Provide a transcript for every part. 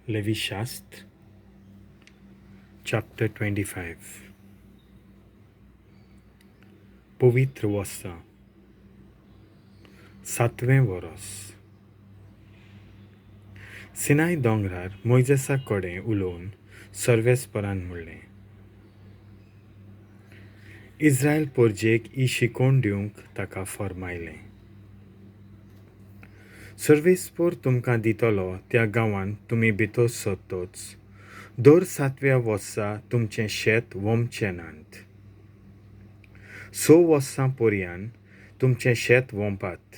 लेवीशास्त्र chapter 25. पवित्र वर्सां, सातवें वरोस. सिनाय दोंगरार मोयजेसा कडेन उलोवन सर्वेस्परान म्हणलें, इस्रायल पोरजेक ही शिकोवण दिवंक ताका फर्मायलें, सर्वेस्पोर तुमकां दितलो त्या गांवांत तुमी भितर सरतच दर सातव्या वर्सा तुमचें शेत वोमचें नात. 6 वर्सां पर्यान तुमचें शेत वोंपात,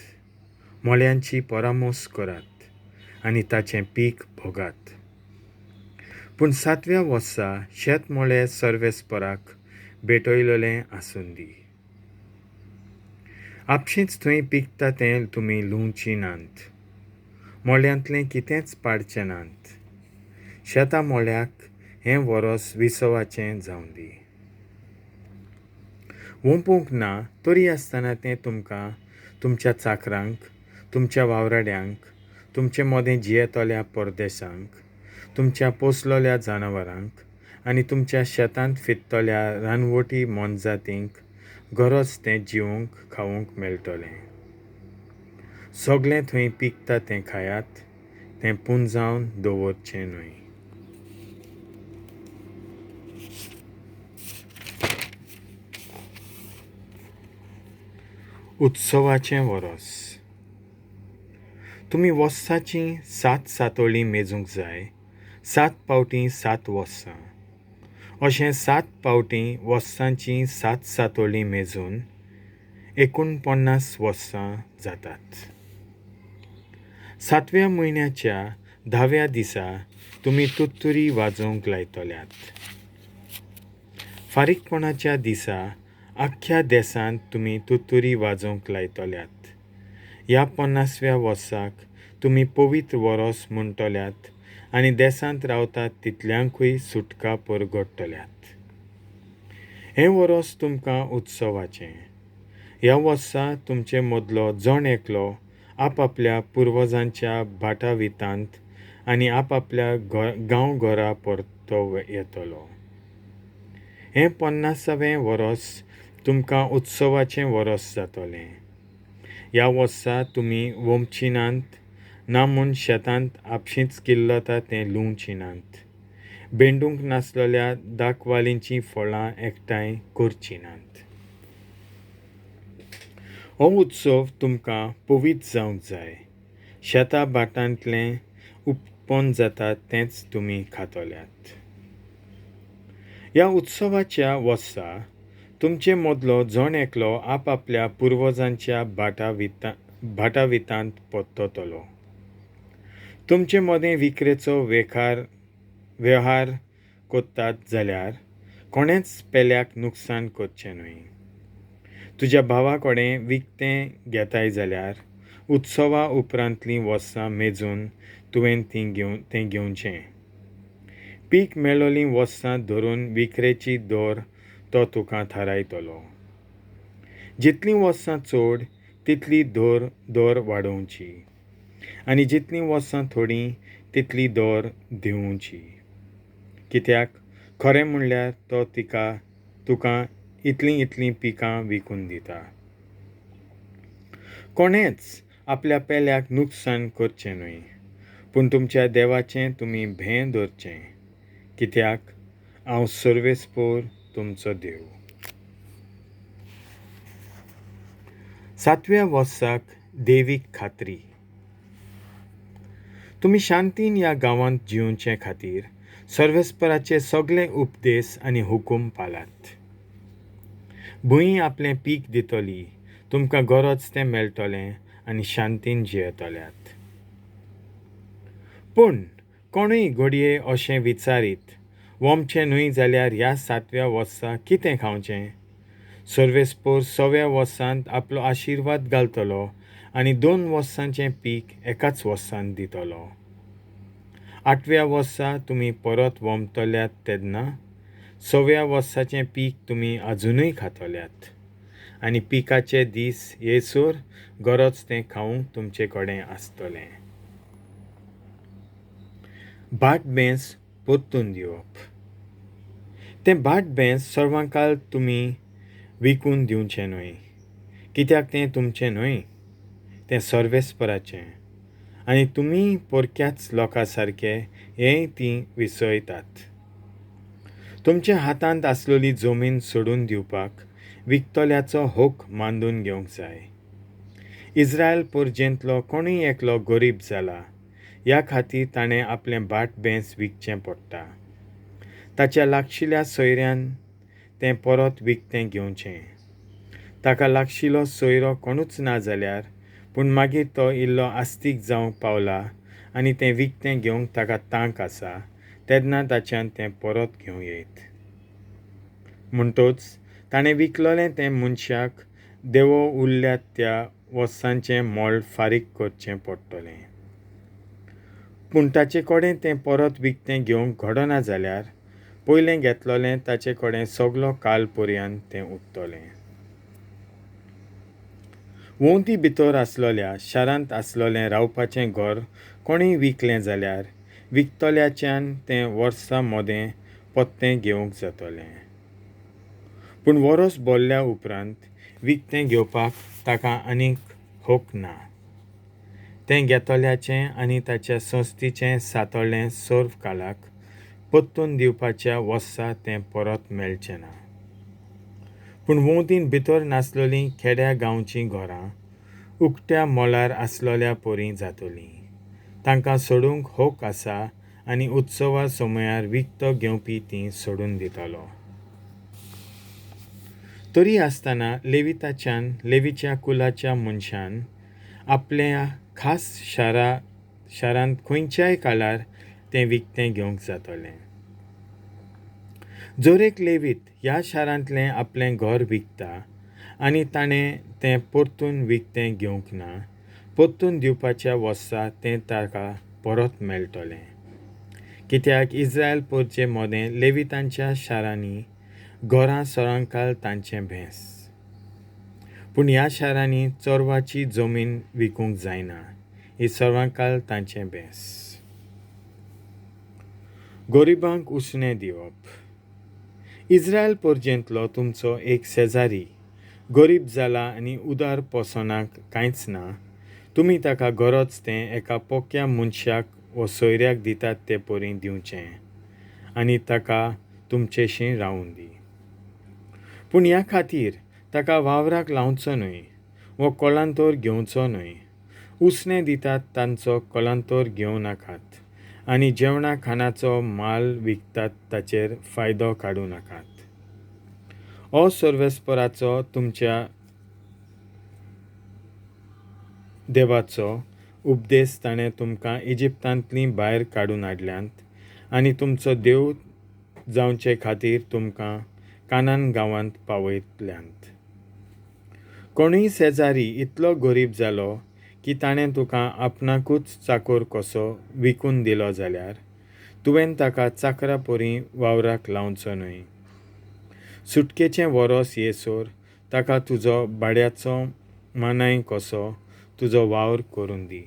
मोळ्यांची परामोस करात आनी ताचें पीक भोगात. पूण सातव्या वर्सा शेत मोळे सर्वेस्पराक भेटयलेलें आसूंदी. आपशींच थंय पिकता तें तुमी लुवचीं नात, मोळ्यांतलें कितेंच पाडचें नात. शेतां मोळ्याक हें वरोस विसवाचें जावं दी. वोंपूंक ना तरी आसतना तें तुमकां, तुमच्या चाकरांक, तुमच्या वावराड्यांक, तुमचे मदें जियेतल्या परदेशांक, तुमच्या पोसलोल्या जनावरांक आनी तुमच्या शेतांत फिरतल्या रानवटी मोनजातींक गरज तें जिवंक खावंक मेळटलें. सगळें थंय पिकता तें खायात, तें पुंजावन दवरचें न्हय. उत्सवाचें वरोस. तुमी वर्साचीं 7 सातोळीं मेजूंक जाय, 7 फावटीं 7 वर्सां. अशें 7 फावटीं वर्सांचीं 7 सातोळीं मेजून 49 वर्सां जातात. 7व्या म्हयन्याच्या 10व्या दिसा तुमी तुत्तुरी वाजोवंक लायतल्यात. फारीकपणाच्या दिसा आख्ख्या देसांत तुमी तुत्तुरी वाजोवंक लायतल्यात. ह्या 50व्या वर्साक तुमी पवित्र वरोस म्हणटल्यात आनी देसांत रावतात तितल्यांकूय सुटका परगडटल्यात. हें वरोस तुमकां उत्सवाचें. ह्या वर्सा तुमचे मदलो जण एकलो आपापल्या पुर्वजांच्या भाटावितांत आनी आपापल्या गांवघरा परतो येतलो. हें 50वें वरोस तुमकां उत्सवाचें वरोस जातलें. ह्या वर्सा तुमी वोमचीं नात, ना म्हूण शेतांत आपशींच किल्लता तें लुवचीं नात, बेंडूंक नासलेल्या दाखवालींचीं फळां एकठांय करचीं नात. हो उत्सव तुमकां पवित्र जावंक जाय. शेता भाटांतलें उत्पन्न जाता तेंच तुमी खातल्यात. ह्या उत्सवाच्या वर्सा तुमचे मदलो जण एकलो आपापल्या पुर्वजांच्या भाटावितांत परततलो. तुमचे मदें विक्रेचो वेव्हार करतात जाल्यार कोणेंच पेल्याक नुकसान करचें न्हय. तुज्या भावा कडेन विकतें घेताय जाल्यार उत्सवा उपरांतलीं वर्सां मेजून तुवें तें घेवचें. पीक मेळोलीं वर्सां धरून विक्रेची दर तो तुका थारायतलो. जितलीं वर्सां चड तितली दर वाडोवची आनी जितलीं वर्सां थोडीं तितली दर दिवची. कित्याक खरें म्हणल्यार तो तुका इतलीं इतलीं पिकां विकून दिता. कोणेंच आपल्या पेल्याक नुकसान करचें न्हय, पूण तुमच्या देवाचें तुमी भें धरचें, कित्याक हांव सर्वेस्पोर तुमचो देव. 7व्या वर्साक देवीक खात्री. तुमी शांतीन ह्या गांवांत जिवचे खातीर सर्वेस्पराचे सगळे उपदेश आनी हुकूम पाळात. भूंय आपलें पीक दितली, तुमकां गरज तें मेळटलें आनी शांतीन जियेतल्यात. पूण कोणूय घडये अशें विचारीत, वोमचें न्हय जाल्यार ह्या 7व्या वर्सा कितें खावचें? सर्वेस्पोर 6व्या वर्सांत आपलो आशिर्वाद घालतलो आनी 2 वर्सांचें पीक एकाच वर्सान दितलो. 8व्या वर्सा तुमी परत वोमतल्यात तेन्ना 6व्या वर्साचें पीक तुमी आजुनूय खातल्यात आनी पिकाचे दीस येयसर गरज तें खावंक तुमचे कडेन आसतलें. भाट बेंस परतून दिवप. तें भाट बेंस सर्वांकाल तुमी विकून दिवचें न्हय, कित्याक तें तुमचें न्हय, तें सर्वेस्पराचें आनी तुमी परक्याच लोकां सारके हेंय तीं विसयतात. तुमच्या हातांत आसलेली जमीन सोडून दिवपाक विकतल्याचो हक मानून घेवंक जाय. इस्रायल परजेंतलो कोणूय एकलो गरीब जाला ह्या खातीर ताणें आपलें भाट बेंस विकचें पडटा. ताच्या लागशिल्ल्या सोयऱ्यान तें परत विकतें घेवचें. ताका लागशिल्लो सोयरो कोणूच ना जाल्यार पूण मागीर तो इल्लो आस्तीक जावंक पावला आनी तें विकतें घेवंक ताका तांक आसा तेन्ना ताच्यान तें परत घेवं येत. म्हणटच ताणें विकलोलें तें मनशाक देवो उरल्यात त्या वर्सांचें मोल फारीक करचें पडटलें. पूण ताचे कडेन तें परत विकतें घेवंक घडना जाल्यार पयलें घेतलोलें ताचे कडेन सगलो काल पर्यंत तें उरतलें. वंती भितर आसलोल्या शारांत आसलोलें रावपाचें घर कोणूय विकलें जाल्यार विकतल्याच्यान तें वर्सां मदें पत्तें घेवंक जातलें. पूण वरोस भरल्या उपरांत विकतें घेवपाक ताका आनीक हक ना. तें घेतल्याचें आनी ताच्या संस्थेचें सातोळें सर्व कालाक परतून दिवपाच्या वर्सा तें परत मेळचें ना. पूण वंतीन भितर नासलोलीं खेड्या गांवचीं घरां उकत्या मोलार आसलोल्या परी जातलीं. तांकां सोडूंक हक आसा आनी उत्सवा समयार विकतो घेवपी तीं सोडून दितलो. तरी आसतना लेविताच्यान लेवीच्या कुलाच्या मनशान आपल्या खास शारांत खंयच्याय काळार तें विकतें घेवंक जातलें. जर एक लेवीत ह्या शारांतलें आपलें घर विकता आनी ताणें तें परतून विकतें घेवंक ना, परतून दिवपाच्या वर्सा तें ताका परत मेळटलें. कित्याक इस्रायल परजे मदें लेवितांच्या शारांनी घरां सरांकाल तांचें भेंस. पूण ह्या शारांनी चोरवाची जमीन विकूंक जायना, ही सर्वांकाल तांचें भेंस. गरिबांक उसणें दिवप. इस्रायल परजेंतलो तुमचो एक शेजारी गरीब जाला आनी उदार पोसणाक कांयच ना, तुमी ताका गरज तें एका पोक्या मनशाक वो सोयऱ्याक दितात ते परी दिवचें आनी ताका तुमचेशी रावूं दी. पूण ह्या खातीर ताका वावराक लावचो न्हय वो कोलांतोर घेवचो न्हय. उसणें दितात तांचो कोलांतोर घेवं नाकात आनी जेवणा खाणाचो माल विकतात ताचेर फायदो काडूं नाकात. हो सर्वेस्पराचो तुमच्या देवाचो उपदेश ताणें तुमकां इजिप्तांतलीं भायर काडून हाडल्यांत आनी तुमचो देव जावचे खातीर तुमकां कानान गांवांत पावयतल्यांत. कोणूय शेजारी इतलो गरीब जालो की ताणें तुका आपणाकूच चाकोर कसो विकून दिलो जाल्यार तुवें ताका चाकरा परी वावराक लावचो न्हय. सुटकेचें वरोस येसर ताका तुजो भाड्याचो मानाय कसो तुजो वावर करून दी.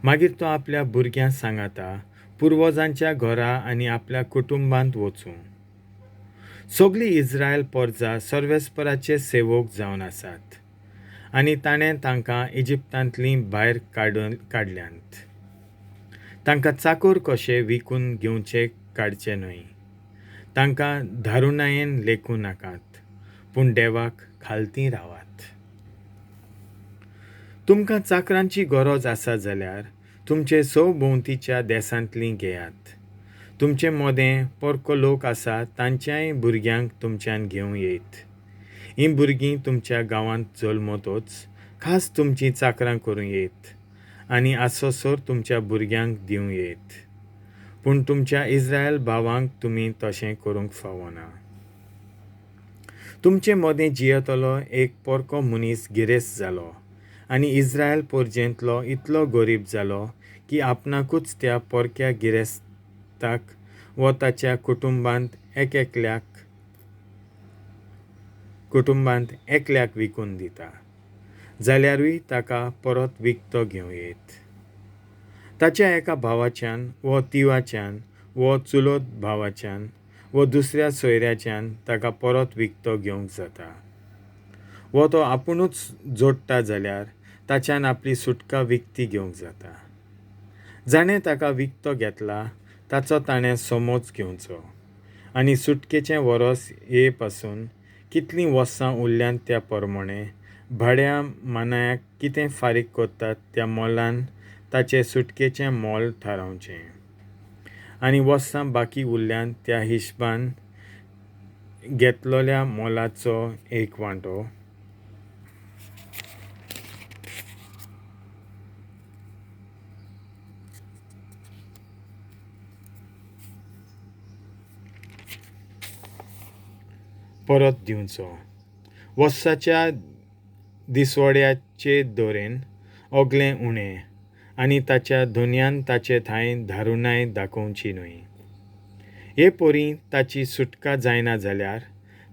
मागीर तो आपल्या भुरग्यां सांगाता पुर्वजांच्या घरा आनी आपल्या कुटुंबांत वचूं. सगळी इस्रायल परजा सर्वेस्पराचे सेवक जावन आसात आनी ताणें तांकां इजिप्तांतलीं भायर काडल्यांत. तांकां चाकोर कशे विकून घेवचे काडचे न्हय. तांकां दारुणायेन लेखूं नाकात, पूण देवाक खालती रावात. तुमकां चाकरांची गरज आसा जाल्यार तुमचे सवभोंवतीच्या देसांतलीं घेयात. तुमचे मदें परको लोक आसा तांच्याय भुरग्यांक तुमच्यान घेवं येत. हीं भुरगीं तुमच्या गांवांत जल्मतच खास तुमचीं चाकरां करूं येत आनी आसोसर तुमच्या भुरग्यांक दिवं येत. पूण तुमच्या इस्रायल भावांक तुमी तशें करूंक फावना. तुमचे मदें जियेतलो एक परको मनीस गिरेस्त जालो आनी इस्रायल परजेंतलो इतलो गरीब जालो की आपणाकूच त्या परक्या गिरेस्ताक वो ताच्या कुटुंबांत एकल्याक विकून दिता जाल्यारूय ताका परत विकतो घेवं येत. ताच्या एका भावाच्यान वो तिवाच्यान वो चुलत भावाच्यान वो दुसऱ्या सोयऱ्याच्यान ताका परत विकतो घेवंक जाता. वो तो आपुणूच जोडटा जाल्यार ताच्यान आपली सुटका विकती घेवंक जाता. जाणें ताका विकतो घेतला ताचो ताणें समज घेवचो आनी सुटकेचें वरस ये पासून कितलीं वर्सां उरल्यांत त्या प्रमाणें भाड्या मानायाक कितें फारीक करतात त्या मोलान ताचें सुटकेचें मोल थारावचें आनी वर्सां बाकी उरल्यांत त्या हिशबान घेतलेल्या मोलाचो एक वांटो परत दिवचो. वर्साच्या दिसवड्याचे दोरेन ओगलें उणें आनी ताच्या धनयान ताचे थांय धारुणाय दाखोवची न्हय. हे परी ताची सुटका जायना जाल्यार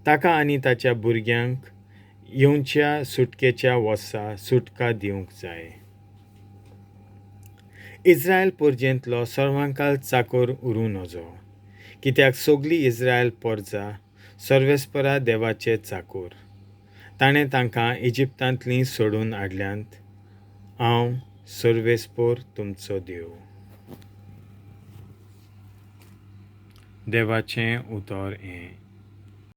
ताका आनी ताच्या भुरग्यांक येवच्या सुटकेच्या वर्सा सुटका दिवंक जाय. इस्रायल परजेंतलो सर्वांकाल चाकोर उरूं नजो, कित्याक सगली इस्रायल परजा सर्वेस्परा देवाचे चाकोर. ताणें तांकां इजिप्तांतलीं सोडून हाडल्यांत. हांव सर्वेस्पोर तुमचो देव. देवाचें उतर हें.